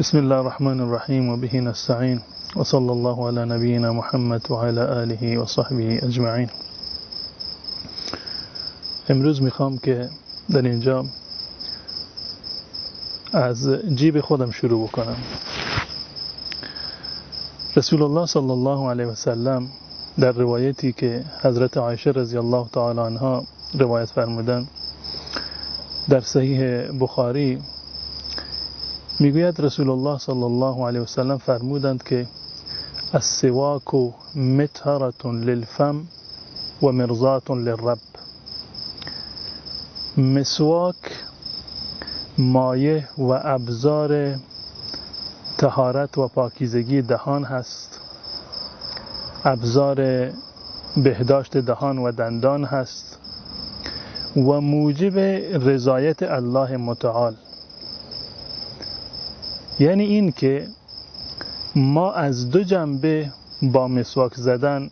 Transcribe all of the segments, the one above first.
بسم الله الرحمن الرحیم و به نستعین و صلی الله علی نبینا محمد و علی آله و صحبه اجمعین. امروز میخوام که در اینجا از جیب خودم شروع بکنم. رسول الله صلی الله علیه و سلم در روایتی که حضرت عایشه رضی الله تعالی عنها روایت فرمودند در صحیح بخاری میگوید رسول الله صلی الله علیه و سلم فرمودند که السواک مطهرة للفم و مرضاة للرب. مسواک مایه و ابزار طهارت و پاکیزگی دهان هست، ابزار بهداشت دهان و دندان هست و موجب رضایت الله متعال. یعنی این که ما از دو جنبه با مسواک زدن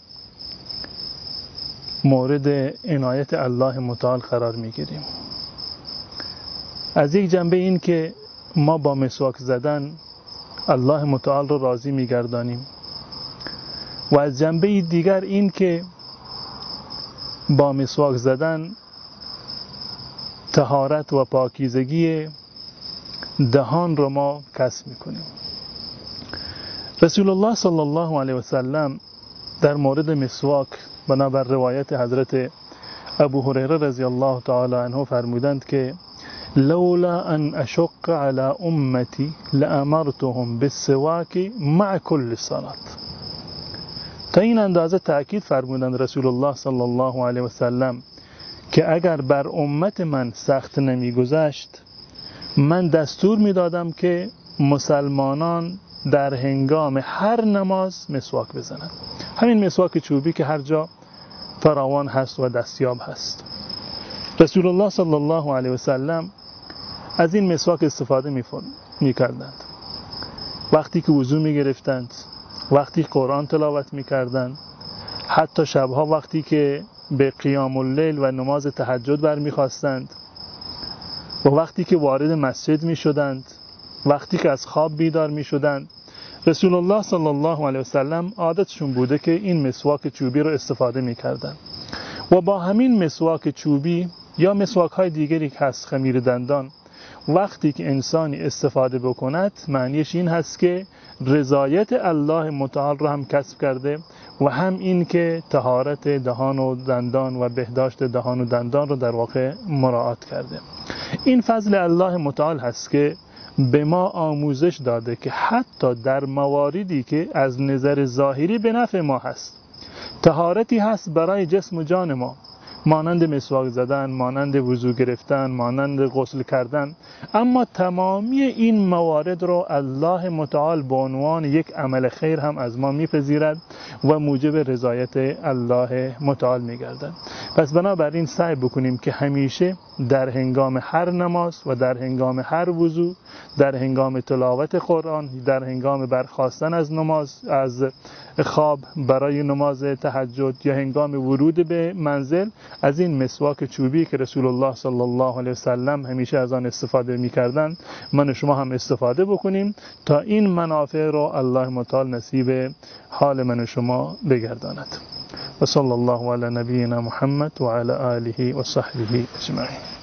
مورد عنایت الله متعال قرار میگیریم. از یک جنبه این که ما با مسواک زدن الله متعال رو راضی میگردانیم و از جنبه دیگر این که با مسواک زدن طهارت و پاکیزگی دهان رو ما کسب میکنیم. رسول الله صلی الله علیه و سلم در مورد مسواک بنابر روایت حضرت ابو هریره رضی الله تعالی عنه فرمودند که لولا ان اشق على امتی لامرتهم بالسواک مع كل صلاة. تا این اندازه تأکید فرمودند رسول الله صلی الله علیه و سلم که اگر بر امت من سخت نمیگذشت من دستور میدادم که مسلمانان در هنگام هر نماز مسواک بزنند. همین مسواک چوبی که هر جا فراوان هست و دستیاب هست. رسول الله صلی الله علیه و سلم از این مسواک استفاده میکردند. وقتی که وضو میگرفتند، وقتی قرآن تلاوت میکردند، حتی شبها وقتی که به قیام اللیل و نماز تهجد برمیخواستند و وقتی که وارد مسجد می شدند، وقتی که از خواب بیدار می شدند، رسول الله صلی الله علیه و سلم عادتشون بوده که این مسواک چوبی رو استفاده می کردند و با همین مسواک چوبی یا مسواک های دیگری که هست، خمیر دندان، وقتی که انسانی استفاده بکند معنیش این هست که رضایت الله متعال رو هم کسب کرده و هم این که طهارت دهان و دندان و بهداشت دهان و دندان رو در واقع مراعات کرده. این فضل الله متعال هست که به ما آموزش داده که حتی در مواردی که از نظر ظاهری به نفع ما هست، طهارتی هست برای جسم و جان ما، مانند مسواک زدن، مانند وضو گرفتن، مانند غسل کردن، اما تمامی این موارد رو الله متعال به عنوان یک عمل خیر هم از ما میپذیرد و موجب رضایت الله متعال میگردد. پس بنابراین سعی بکنیم که همیشه در هنگام هر نماز و در هنگام هر وضو، در هنگام تلاوت قرآن، در هنگام برخاستن از نماز، از خواب برای نماز تهجد یا هنگام ورود به منزل، از این مسواک چوبی که رسول الله صلی الله علیه و سلم همیشه از آن استفاده می‌کردند من و شما هم استفاده بکنیم تا این منافع رو الله متعال نصیب حال من و شما بگرداند. و صلی الله علی نبینا محمد و علی آله و صحبه اجمعین.